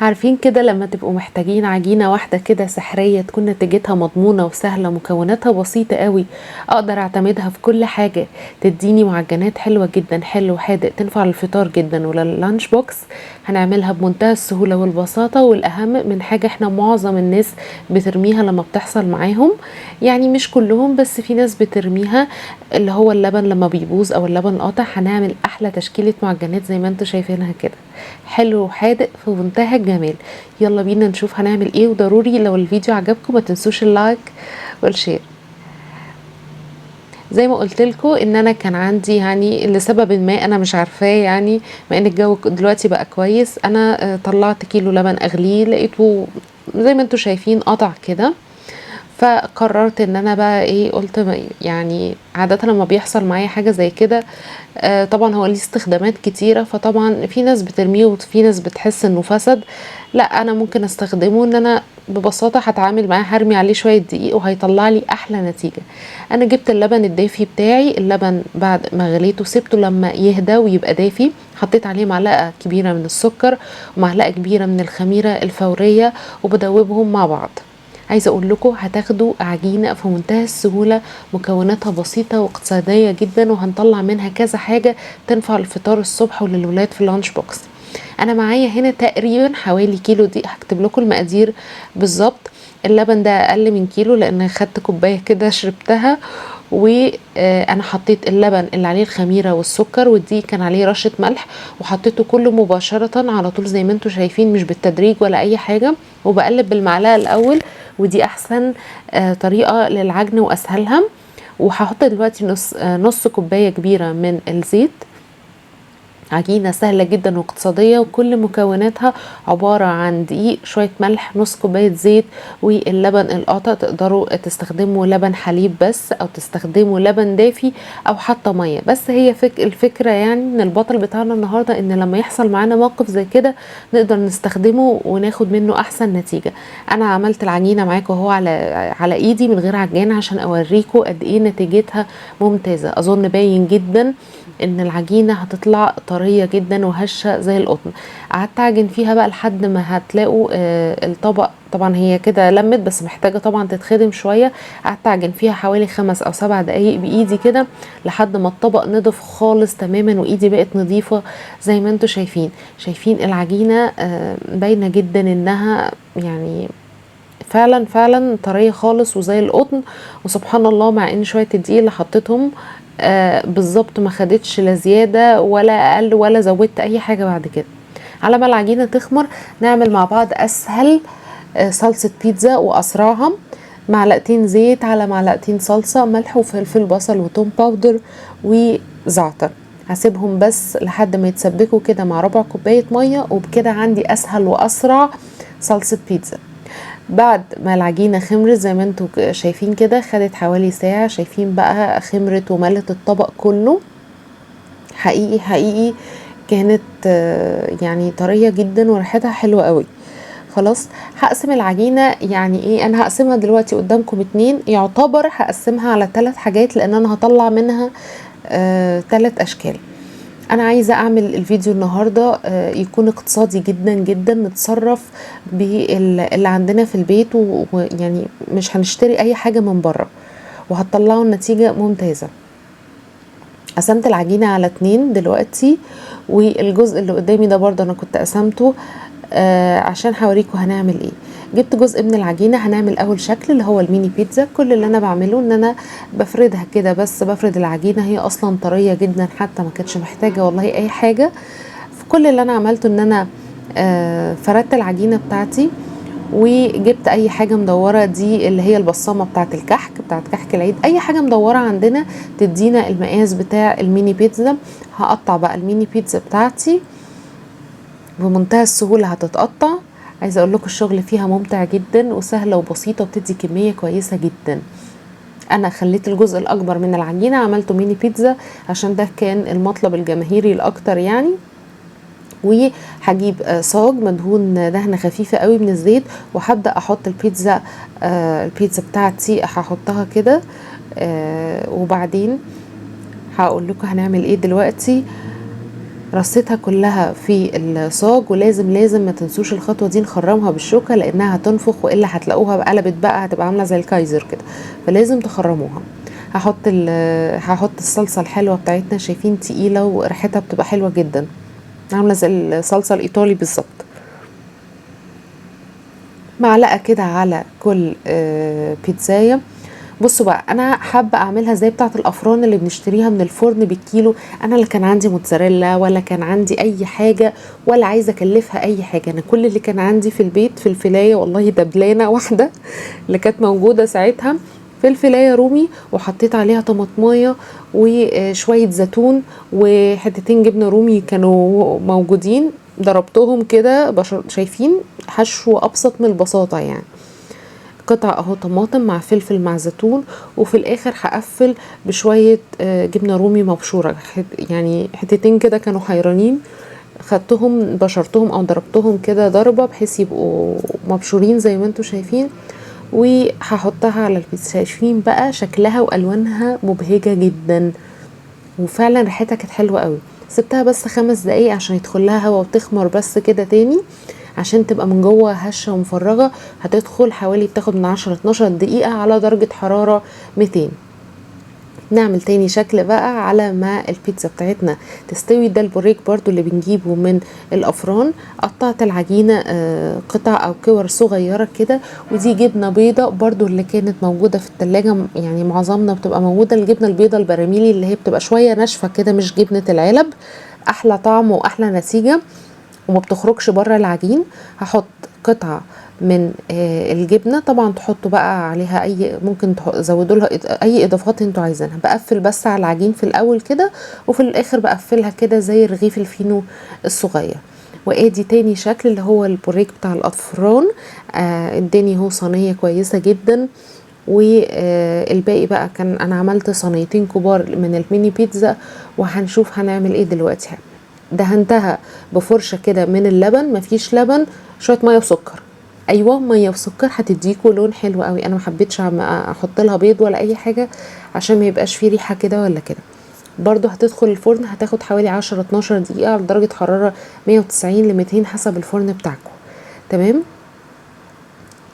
عارفين كده لما تبقوا محتاجين عجينة واحدة كده سحرية تكون نتيجتها مضمونة وسهلة، مكوناتها بسيطة قوي، اقدر اعتمدها في كل حاجة، تديني معجنات حلوة جدا، حلو وحادق، تنفع للفطار جدا ولل lunch box. هنعملها بمنتهى السهولة والبساطة، والاهم من حاجة احنا معظم الناس بترميها لما بتحصل معاهم، يعني مش كلهم بس في ناس بترميها، اللي هو اللبن لما بيبوظ او اللبن القاطع. هنعمل احلى تشكيلة معجنات زي ما انتم شايفينها كده، حلو وحادق في منتهى الجمال. يلا بينا نشوف هنعمل ايه، وضروري لو الفيديو عجبكم ما تنسوش ال like وال share. زي ما قلت لكم ان انا كان عندي لسبب ما انا مش عارفاه، مع ان الجو دلوقتي بقى كويس، انا طلعت كيلو لبن اغليه، لقيته زي ما انتم شايفين قطع كده، فقررت ان انا بقى ايه، قلت عادة لما بيحصل معايا حاجة زي كده، طبعا هو ليه استخدامات كتيرة، فطبعا في ناس بترميه وفي ناس بتحس انه فسد، لا انا ممكن استخدمه ان انا ببساطة هتعامل معاه، هرمي عليه شوية دقيق وهيطلع لي احلى نتيجة. انا جبت اللبن الدافي بتاعي، اللبن بعد ما غليته سبته لما يهدى ويبقى دافي، حطيت عليه معلقة كبيرة من السكر ومعلقة كبيرة من الخميرة الفورية وبدوبهم مع بعض. عايزة اقول لكم هتاخدوا عجينة في منتهى السهولة، مكوناتها بسيطة واقتصادية جدا، وهنطلع منها كذا حاجة تنفع للفطار الصبح وللولاد في ال lunch box. انا معايا هنا تقريبا حوالي كيلو دقيق، هكتب لكم المقادير بالظبط. اللبن ده اقل من كيلو لان خدت كوباية كده شربتها، وانا حطيت اللبن اللي عليه الخميرة والسكر والدقيق كان عليه رشة ملح، وحطيته كله مباشرة على طول زي ما انتم شايفين، مش بالتدريج ولا اي حاجة، وبقلب بالمعلقة الاول، ودي احسن طريقة للعجن واسهلها. وهحط دلوقتي نص كوباية كبيرة من الزيت. عجينة سهلة جدا واقتصادية، وكل مكوناتها عبارة عن دقيق، شوية ملح، نص كوباية زيت، واللبن القاطع. تقدروا تستخدموا لبن حليب بس، او تستخدموا لبن دافي، او حتى مية بس. هي الفكرة ان البطل بتاعنا النهاردة ان لما يحصل معانا موقف زي كده نقدر نستخدمه وناخد منه احسن نتيجة. انا عملت العجينة معاكم اهو على ايدي من غير عجانة عشان اوريكم قد ايه نتيجتها ممتازة. اظن باين جدا ان العجينة هتطلع طرية جدا وهشة زي القطن. قعدت اعجن فيها بقى لحد ما هتلاقوا، الطبق، طبعا هي كده لمت بس محتاجة طبعا تتخدم شوية. قعدت اعجن فيها حوالي 5 او 7 دقايق بايدي كده لحد ما الطبق نضف خالص تماما وايدي بقت نظيفة زي ما انتم شايفين. شايفين العجينة، باينة جدا انها فعلا فعلا طرية خالص وزي القطن. وسبحان الله مع ان شوية الدقيق اللي حطيتهم، بالظبط ما خدتش لا زيادة ولا اقل ولا زودت اي حاجة بعد كده. على ما العجينة تخمر نعمل مع بعض اسهل، صلصة بيتزا واسرعها. معلقتين زيت على معلقتين صلصة، ملح وفلفل، بصل وتوم باودر وزعتر. هسيبهم بس لحد ما يتسبكوا كده مع ربع كوباية مية، وبكده عندي اسهل واسرع صلصة بيتزا. بعد ما العجينة خمرت زي ما انتوا شايفين كده، خدت حوالي ساعة، شايفين بقى خمرت وملت الطبق كله. حقيقي حقيقي كانت، طرية جدا وريحتها حلوة قوي. خلاص هقسم العجينة، يعني ايه، انا هقسمها دلوقتي قدامكم 2، يعتبر هقسمها على 3 حاجات لان انا هطلع منها، 3 اشكال. انا عايزة اعمل الفيديو النهاردة، يكون اقتصادي جدا جدا، نتصرف باللي عندنا في البيت، ويعني مش هنشتري اي حاجة من بره، وهتطلعوا النتيجة ممتازة. قسمت العجينة على 2 دلوقتي، والجزء اللي قدامي ده برضه انا كنت قسمته، عشان هوريكم هنعمل ايه. جبت جزء من العجينة، هنعمل اول شكل اللي هو الميني بيتزا. كل اللي انا بعمله ان انا بفردها كده، بس بفرد العجينة، هي اصلا طرية جدا حتى ما كانتش محتاجة والله اي حاجة. فكل اللي انا عملته ان انا، فردت العجينة بتاعتي، وجبت اي حاجة مدورة، دي اللي هي البصامة بتاعت الكحك، بتاعت كحك العيد، اي حاجة مدورة عندنا تدينا المقاس بتاع الميني بيتزا. هقطع بقى الميني بيتزا بتاعتي بمنتهى السهولة، هتتقطع. عايزة اقول لكم الشغل فيها ممتع جدا وسهلة وبسيطة، وبتدي كمية كويسة جدا. انا خليت الجزء الاكبر من العجينة عملته ميني بيتزا عشان ده كان المطلب الجماهيري الاكتر. وهجيب، صاج مدهون دهنة خفيفة قوي من الزيت، وهبدأ احط البيتزا بتاعتي هحطها كده، وبعدين هقول لكم هنعمل ايه دلوقتي. رصيتها كلها في الصاج، ولازم ما تنسوش الخطوة دي نخرمها بالشوكة لانها هتنفخ، والا هتلاقوها قلبت بقى، هتبقى عامله زي الكايزر كده، فلازم تخرموها. هحط الصلصه الحلوة بتاعتنا، شايفين تقيلة وريحتها بتبقى حلوة جدا، عامله زي الصلصه الايطالي بالظبط. معلقه كده على كل بيتزايه. بصوا بقى انا حابة اعملها زي بتاعه الافران اللي بنشتريها من الفرن بالكيلو. انا اللي كان عندي موتزاريلا ولا كان عندي اي حاجة ولا عايزه اكلفها اي حاجة، انا كل اللي كان عندي في البيت فلفلايه، والله دبلانه واحدة اللي كانت موجودة ساعتها، فلفلايه رومي، وحطيت عليها طماطمايه وشوية زيتون وحتتين جبنه رومي كانوا موجودين، ضربتهم كده. شايفين حشو ابسط من البساطة يعني. قطع اهو طماطم مع فلفل مع زيتون، وفي الاخر هقفل بشوية جبنه رومي مبشوره، يعني حتتين كده كانوا حيرانين، خدتهم بشرتهم او ضربتهم كده ضربه بحيث يبقوا مبشورين زي ما انتم شايفين، وهحطها على البيتزا. شايفين بقى شكلها والوانها مبهجه جدا، وفعلا ريحتها كانت حلوة قوي. سبتها بس 5 دقايق عشان يدخل لها هوا وتخمر بس كده تاني، عشان تبقى من جوه هشه ومفرغه. هتدخل حوالي بتاخد من 10 12 دقيقة على درجه حرارة 200. نعمل تاني شكل بقى على ما البيتزا بتاعتنا تستوي. ده البوريك برضو اللي بنجيبه من الافران. قطعت العجينة قطع او كور صغيرة كده، ودي جبنه بيضة برضو اللي كانت موجودة في التلاجة، يعني معظمنا بتبقى موجودة الجبنة البيضة البراميلي اللي هي بتبقى شوية ناشفة كده، مش جبنه العلب، احلى طعم واحلى نتيجة وما بتخرجش بره العجين. هحط قطعه من الجبنة، طبعا تحطوا بقى عليها اي، ممكن تزودوا لها اي اضافات انتوا عايزينها. بقفل بس على العجين في الاول كده، وفي الاخر بقفلها كده زي رغيف الفينو الصغير. وادي تاني شكل اللي هو البوريك بتاع الافران. اداني هو صينية كويسة جدا. والباقي بقى كان انا عملت صينيتين كبار من الميني بيتزا، وهنشوف هنعمل ايه دلوقتي. دهنتها بفرشه كده من اللبن، مفيش لبن، شوية مية وسكر. ايوه مية وسكر هتديكوا لون حلو قوي. انا ما حبيتش احط لها بيض ولا اي حاجة عشان ما يبقاش فيه ريحه كده ولا كده. برضو هتدخل الفرن، هتاخد حوالي 10 12 دقيقة على درجه حرارة 190 ل 200 حسب الفرن بتاعكم. تمام.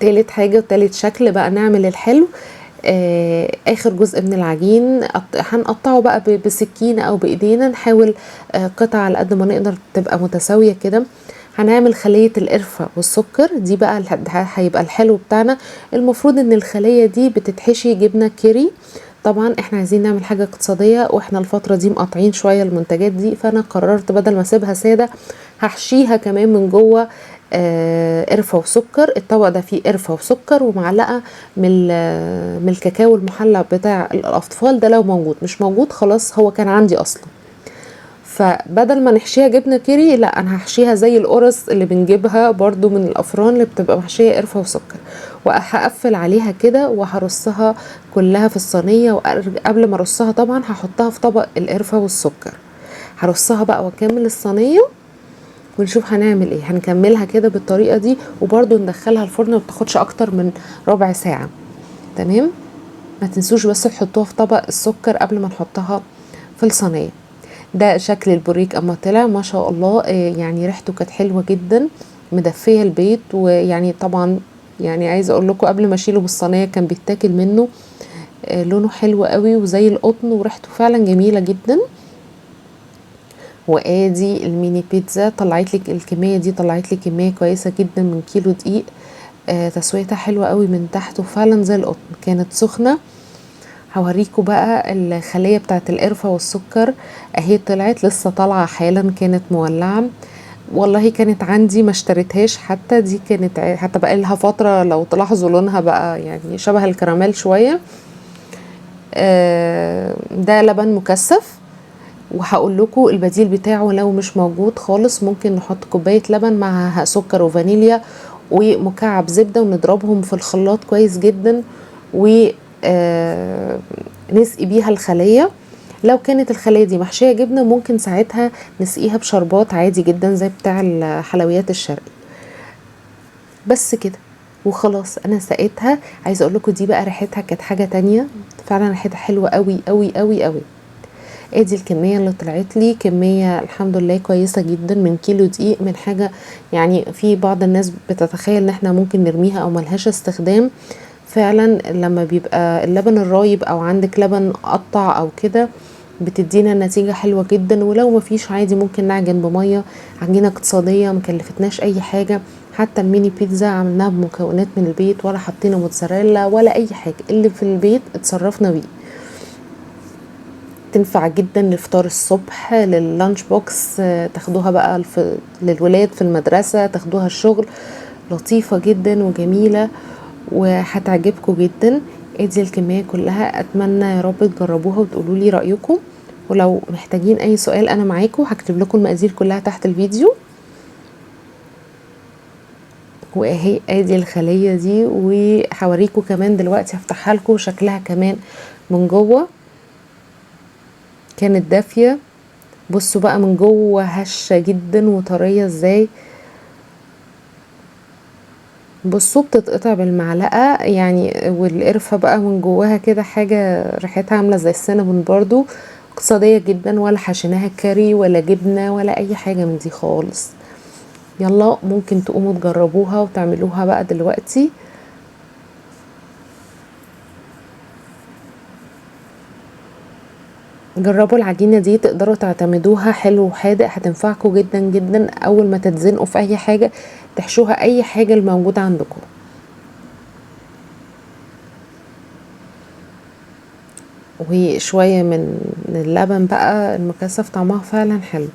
تالت حاجة وتالت شكل بقى نعمل الحلو. اخر جزء من العجين هنقطعه بقى بسكينة او بايدينا، نحاول قطع على قد ما نقدر تبقى متساوية كده. هنعمل خلية القرفة والسكر، دي بقى هيبقى الحلو بتاعنا. المفروض ان الخلية دي بتتحشي جبنة كيري. طبعا احنا عايزين نعمل حاجة اقتصادية، واحنا الفترة دي مقاطعين شوية المنتجات دي، فانا قررت بدل ما اسيبها سادة هحشيها كمان من جوه قرفة وسكر. الطبق ده فيه قرفة وسكر ومعلقة من الكاكاو المحلى بتاع الأطفال، ده لو موجود، مش موجود خلاص هو كان عندي أصلا. فبدل ما نحشيها جبنة كيري، لا أنا هحشيها زي القرص اللي بنجيبها برضو من الأفران اللي بتبقى محشية قرفة وسكر، وهقفل عليها كده وهرصها كلها في الصينية. وقبل ما ارصها طبعا هحطها في طبق القرفة والسكر، هرصها بقى واكمل الصينية ونشوف هنعمل ايه. هنكملها كده بالطريقة دي، وبرضو ندخلها الفرن، ما بتاخدش اكتر من ربع ساعة. تمام. ما تنسوش بس تحطوها في طبق السكر قبل ما نحطها في الصينية. ده شكل البوريك اما طلع ما شاء الله، يعني ريحته كانت حلوة جدا، مدفية البيت. ويعني طبعا عايزة اقول لكم قبل ما اشيله بالصينية كان بيتاكل منه، لونه حلو قوي وزي القطن، وريحته فعلا جميلة جدا. وادي الميني بيتزا طلعت لك الكمية دي، طلعت لي كمية كويسة جدا من كيلو دقيق، تسويتها حلوة قوي من تحت وفعلا زي القطن، كانت سخنة. هوريكم بقى الخلية بتاعت القرفة والسكر اهي، طلعت لسه طالعة حالا، كانت مولعة والله، كانت عندي ما اشتريتهاش حتى، دي كانت حتى بقى لها فترة، لو تلاحظوا لونها بقى شبه الكراميل شوية. ده لبن مكثف، وهقول لكم البديل بتاعه لو مش موجود خالص، ممكن نحط كوباية لبن معها سكر وفانيليا ومكعب زبدة ونضربهم في الخلاط كويس جدا، و نسقي بيها الخلية. لو كانت الخلية دي محشية جبنة ممكن ساعتها نسقيها بشربات عادي جدا زي بتاع الحلويات الشرقي. بس كده وخلاص انا سقيتها. عايزة اقول لكم دي بقى ريحتها كانت حاجة تانية، فعلا ريحتها حلوة قوي قوي قوي قوي. ادي الكمية اللي طلعت لي، كمية الحمد لله كويسة جدا من كيلو دقيق، من حاجة يعني في بعض الناس بتتخيل ان احنا ممكن نرميها او ملهاش استخدام. فعلا لما بيبقى اللبن الرايب او عندك لبن قطع او كده بتدينا نتيجة حلوة جدا، ولو مفيش عادي ممكن نعجن بمية، عجينة اقتصادية مكلفتناش اي حاجة. حتى الميني بيتزا عملناها بمكونات من البيت، ولا حطينا موتزاريلا ولا اي حاجة، اللي في البيت اتصرفنا بيه. تنفع جدا لفطار الصبح، لل lunch box، تاخدوها بقى للولاد في المدرسة، تاخدوها الشغل، لطيفة جدا وجميلة وهتعجبكم جدا. ادي الكمية كلها، اتمنى يا رب تجربوها وتقولوا لي رأيكم، ولو محتاجين اي سؤال انا معاكم، هكتب لكم المقادير كلها تحت الفيديو. واهي ادي الخلية دي، وهوريكم كمان دلوقتي هفتحها لكم شكلها كمان من جوه، كانت دافية. بصوا بقى من جوه هشة جدا وطرية ازاي. بصوا بتتقطع بالمعلقة يعني، والقرفة بقى من جواها كده حاجة ريحتها عاملة زي السينابون برضو. اقتصادية جدا، ولا حشيناها كاري ولا جبنة ولا اي حاجة من دي خالص. يلا ممكن تقوموا تجربوها وتعملوها بقى دلوقتي. جربوا العجينة دي، تقدروا تعتمدوها حلو وحادق، هتنفعكم جدا جدا. اول ما تتزنقوا في اي حاجة تحشوها اي حاجة الموجودة عندكم. وشوية من اللبن بقى المكثف، طعمها فعلا حلو.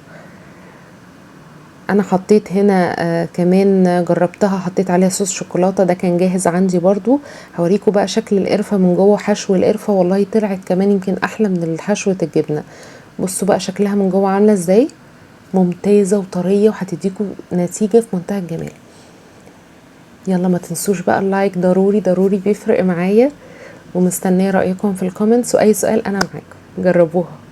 انا حطيت هنا كمان جربتها، حطيت عليها صوص شوكولاتة، ده كان جاهز عندي برضو. هوريكم بقى شكل القرفة من جوه، حشو القرفة والله طلعت كمان يمكن احلى من حشوة الجبنة. بصوا بقى شكلها من جوه عاملة ازاي، ممتازة وطرية وهتديكوا نتيجة في منتهى الجمال. يلا ما تنسوش بقى ال like، ضروري ضروري بيفرق معايا، ومستنية رأيكم في ال comments، واي سؤال انا معاكم. جربوها.